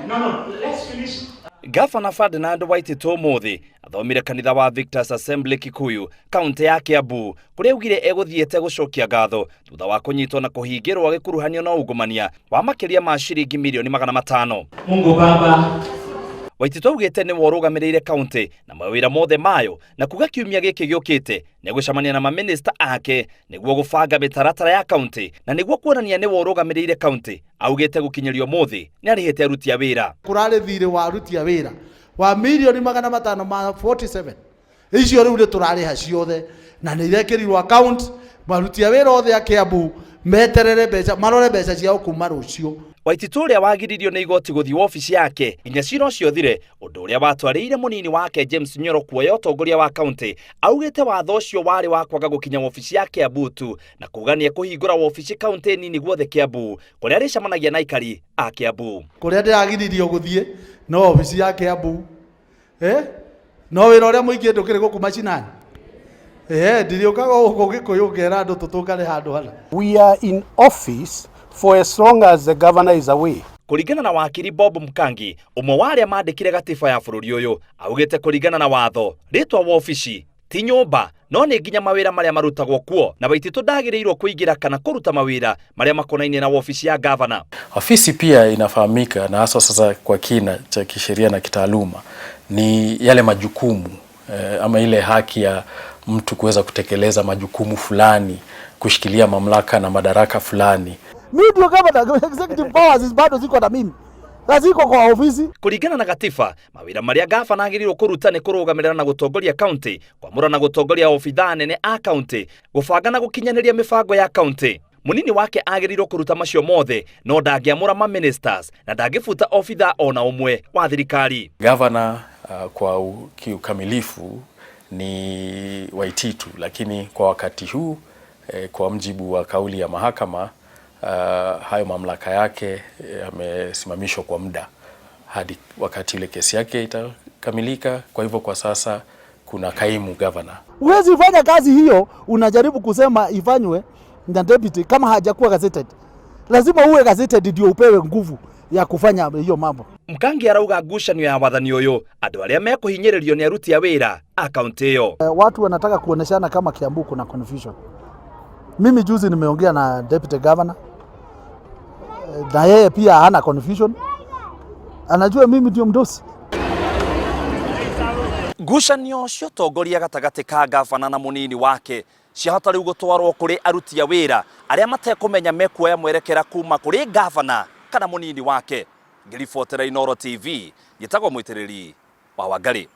No, let's finish. Gavana Ferdinand Waititu ũmũthĩ athomire kanitha wa Victors Assembly Kikuyu, kaunti ya Kiambu, kũrĩa augire egũthiĩte gũcokia ngatho thutha wa kũnyitwo na kũhingĩrwo agĩkuruhanio na ungumania wa makĩria ma ciringi mirioni 500. Mungu Baba. Waititu augĩte nĩwe ũrũgamĩrĩire kaunti na mawĩra mothe mayo, na kuga kiumia gĩkĩ gĩũkĩte nĩegũcemania na mamĩnĩsta ake nĩguo gũbanga mĩtaratara ya kaunti, na nĩguo kuonania nĩwe ũrũgamĩrĩire kaunti. Augĩte gũkinyĩrio ũmũthĩ nĩarĩhĩte aruti a wĩra. Kũrarĩ thirĩ wa aruti a wĩra wa mirioni 547, icio rĩu nĩ tũrarĩha ciothe na nĩ irekĩrirwo account. Maruti a wĩra othe a Kiambu meterere mbeca, marore mbeca ciao kuma rũciũ. Waititu ũrĩa wagiririo nĩ igoti gũthiĩ wobici yake nginya cira ũcio ũthire, ũndũ ũrĩa watwarĩire mũnini wake James Nyoro kuoya ũtongoria wa kaunti, augĩte watho ũcio warĩ wa kwaga gũkinya wobici ya Kiambu tu, na kuga nĩ ekũhingũra wobici kaunti nini guothe Kiambu kũrĩa arĩcemanagia na aikari a Kiambu. Kũrĩa ndĩragiririo gũthiĩ no obici ya Kiambu, no wĩra ũrĩa mũingĩ ndũkĩrĩ gũkũ macinani, ndiriũkaga gũkũ Gĩkũyũ ngera andũ tũtũngane handũ hana. We are in office for as long as the governor is away. Kũringana na wakiri Bob Mkangi, ũmwe wa arĩa mandĩkire gatiba ya bũrũri ũyũ, augĩte kũringana na watho rĩtwa wobici ti nyũmba no nĩ nginya mawĩra marĩa marutagwo kuo, na Waititu ndagĩrĩirwo kũingĩra kana kũruta mawĩra marĩa makonainie na wobici ya gavana. Ofisi pia inafahamika na haswa sasa kwa kina cha kisheria na kitaaluma ni yale majukumu ama ile haki ya mtu kuweza kutekeleza majukumu fulani, kushikilia mamlaka na madaraka fulani. Mimi ndio governor, executive powers bado ziko na mimi na ziko kwa ofisi. Kũringana na gatiba, mawĩra marĩa gavana agĩrĩirwo kũruta nĩ kũrũgamĩrĩra na gũtongoria kaunti, kwamũra na gũtongoria obithaa nene a kaunti, gũbanga na gũkinyanĩria mĩbango ya kaunti. Mũnini wake agĩrĩirwo kũruta macio mothe, no ndangĩamũra ma ministers na ndangĩbuta obithaa ona ũmwe wa thirikari. Gavana kwa kiukamilifu ni Waititu, lakini kwa wakati huu kwa mjibu wa kauli ya mahakama, hayo mamlaka yake yamesimamishwa kwa muda hadi wakati ile kesi yake itakamilika. Kwa hivyo kwa sasa kuna kaimu gavana. Huwezi fanya kazi hiyo, unajaribu kusema ifanywe na deputy kama hajakuwa gazetted. Lazima uwe gazetted ndio upewe nguvu ya kufanya hiyo mambo. Mkangi arauga ngucanio ya wathani ũyũ andũ arĩa mekũhinyĩrĩrio nĩ aruti a wĩra a kaunti ĩyo. Watu wanataka kuoneshana kama Kiambu kuna confusion. Mimi juzi nimeongea na deputy governor, na yeye pia hana confusion, anajua mimi ndio mdosi. Ngucanio cia ũtongoria gatagatĩ ka gavana na mũnini wake ciahota rĩu gũtwarwo kũrĩ aruti a wĩra arĩa matekũmenya mekuoya mwerekera kuma kũrĩ gavana kana mũnini wake. Ngĩribotera Inooro TV, njĩtagwo Mũitĩrĩri wa Wangarĩ.